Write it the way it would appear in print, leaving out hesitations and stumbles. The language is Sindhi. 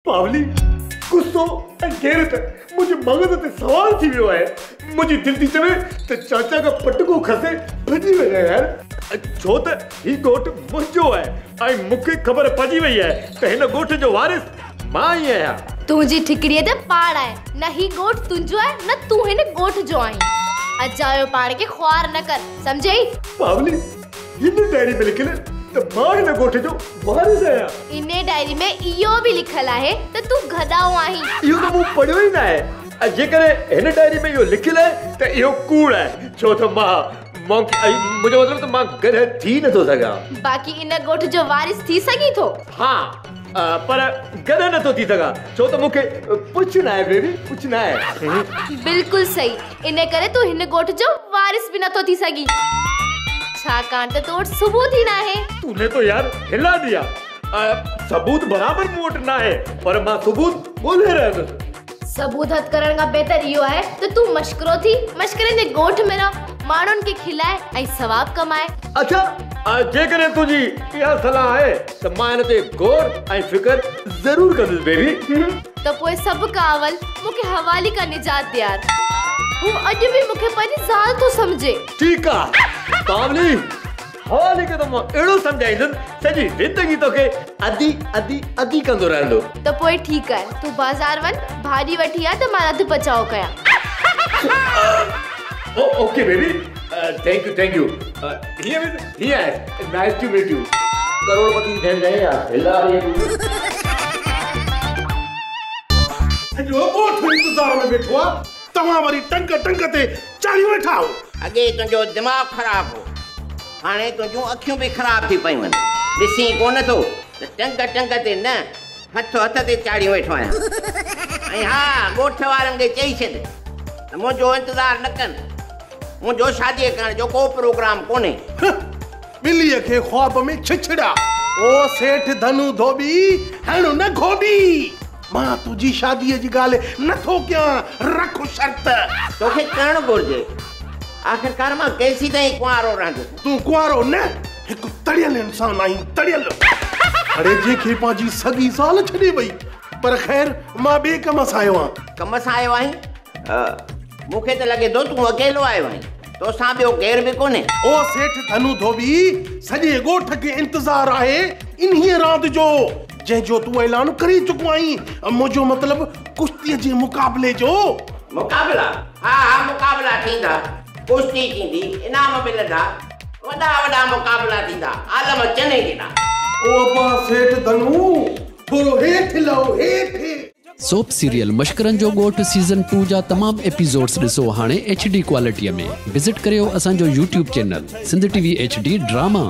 پاولي، غصو ۽ غيرت منهنجي مغز تي سوار ٿي ويو آهي. منهنجي دل ٿي چوي ته چاچا کان پٽڪو کسي ڀڄي وڃان يار. ڇو ته هي ڳوٺ منهنجو آهي ۽ مون کي خبر پئجي وئي آهي ته هن ڳوٺ جو وارث مان ئي آهيان. تنهنجي ٺڪريء تي پاڙ آهي. نه هي ڳوٺ تنهنجو آهي نه تون هن ڳوٺ جو آهين. اجايو پاڻ کي خوار نه ڪر. سمجهيئي؟ پاولي، هن ڊائري ۾ لکيل ته مان هن ڳوٺ جو وارث آهيان. انهي ڊائري ۾ اهو به لکيل آهي ته تون گڏائو آهين. اهو ته مون پڙهيو ئي ناهي ۽ جيڪڏهن هن ڊائري ۾ اهو لکيل آهي ته اهو ڪوڙ آهي ڇو ته مان منهنجو مطلب ته مان گڏهه ٿي نٿو سگهان. باقي ان ڳوٺ جو وارث ٿي سگهين ٿو. ها پر گڏهه نٿو ٿي سگهان ڇو ته مون کي پڇ ناهي بيبي پڇ ناهي. بلڪل صحيح ان ڪري تون هن ڳوٺ جو وارث به نٿو ٿي سگهين. ڇاڪاڻ ته تو وٽ ثبوت ئي ناهي. تون تو يار هلا ديا. ثبوت برابر مون وٽ ناهي پر مان ثبوت ڳولي رهندس. ثبوت هٿ ڪرڻ کان بهتر اهو آهي ته تون مشڪرو ٿي مشڪرين جي ڳوٺ ۾ رهه، ماڻهن کي کلائي ۽ ثواب ڪمائي. اڇا جيڪڏهن تنهنجي اها صلاح آهي ته مان ان تي غور ۽ فڪر ضرور ڪندس بيبي. ته پوء سڀ کان اول مون کي حوالي کان نجات ڏيار. هو اڄ به مون کي پنهنجي زال ٿو سمجهي. ٺيڪ آ بابلي، حوالي کي ته مان اهڙو سمجهائيندس سڄي زندگي توکي ادي ادي ادي ڪندو رهندو. ته پوء ٺيڪ آهي، تون بازار وڃ، ڀاڄي وٺي آ ته مان رڌ پچاء ڪيان. Okay baby, thank you thank you. هيئن هيئن آهي، نائس ٽو ميٽ يو. ڪروڙپتي ٿيڻ چاهين ها هلا ري تون. سڄو ڳوٺ انتظار ۾ ويٺو آ، توهان وري ٽنگ ٽنگ تي چاڙهيون ويٺا آهيو. اڳي ئي تنهنجو دماغ خراب هو، هاڻي تنهنجون اکيون به خراب ٿي پيون آهن. ڏسين ڪونه ٿو ته ٽنگ ٽنگ تي نه، هٿ هٿ تي چاڙهيون ويٺو آهيان. ۽ ها، ڳوٺ وارن کي چئي ڇڏ ته منهنجو انتظار نه ڪن. منهنجو شاديء ڪرڻ جو ڪو پروگرام ڪونهي. هه، ٻليء کي خواب ۾ ڇڇڙا. او سيٺ ڌنو ڌوٻي، هڻ نه گهوٻي. مان تنهنجي شاديء جي ڳالهه نه ٿو ڪيان، رک شرط. توکي ڪرڻ گهرجي. آخرڪار مان ڪيسيتائين ڪنوارو رهندس؟ تون ڪنوارو نه، هڪ تڙيل انسان آهين، تڙيل. اڙي جنهن کي پنهنجي سڳي زال ڇڏي وئي. پر خير، مان ٻئي ڪم سان آيو آهيان. ڪم سان آيو آهين؟ مون کي ته لڳي ٿو تون اڪيلو آيو آهين، توسان ٻيو ڪير به ڪونهي. او سيٺ ڌنو ڌوٻي، سڄي ڳوٺ کي انتظار آهي انهيء راند جو، جنهن جو تون اعلان ڪري چڪو آهين. منهنجو مطلب ڪشتيء جي مقابلي جو. مقابلا؟ ها ها مقابلا ٿيندا، ڪشتي ٿيندي، انعام ملندا، وڏا وڏا مقابلا ٿيندا، عالم چني جيڏا. او ابا سيٺ ڌنو، ٿورو هيٺ لهو، هيٺ. سوپ سيريل مشڪرن جو ڳوٺ سيزن ٽو جا تمام ايپيسوڊس ڏسو هاڻي ايڇ ڊي ڪوالٽي ۾ وزٽ ڪريو اسان جو YouTube channel Sindh T V H D drama.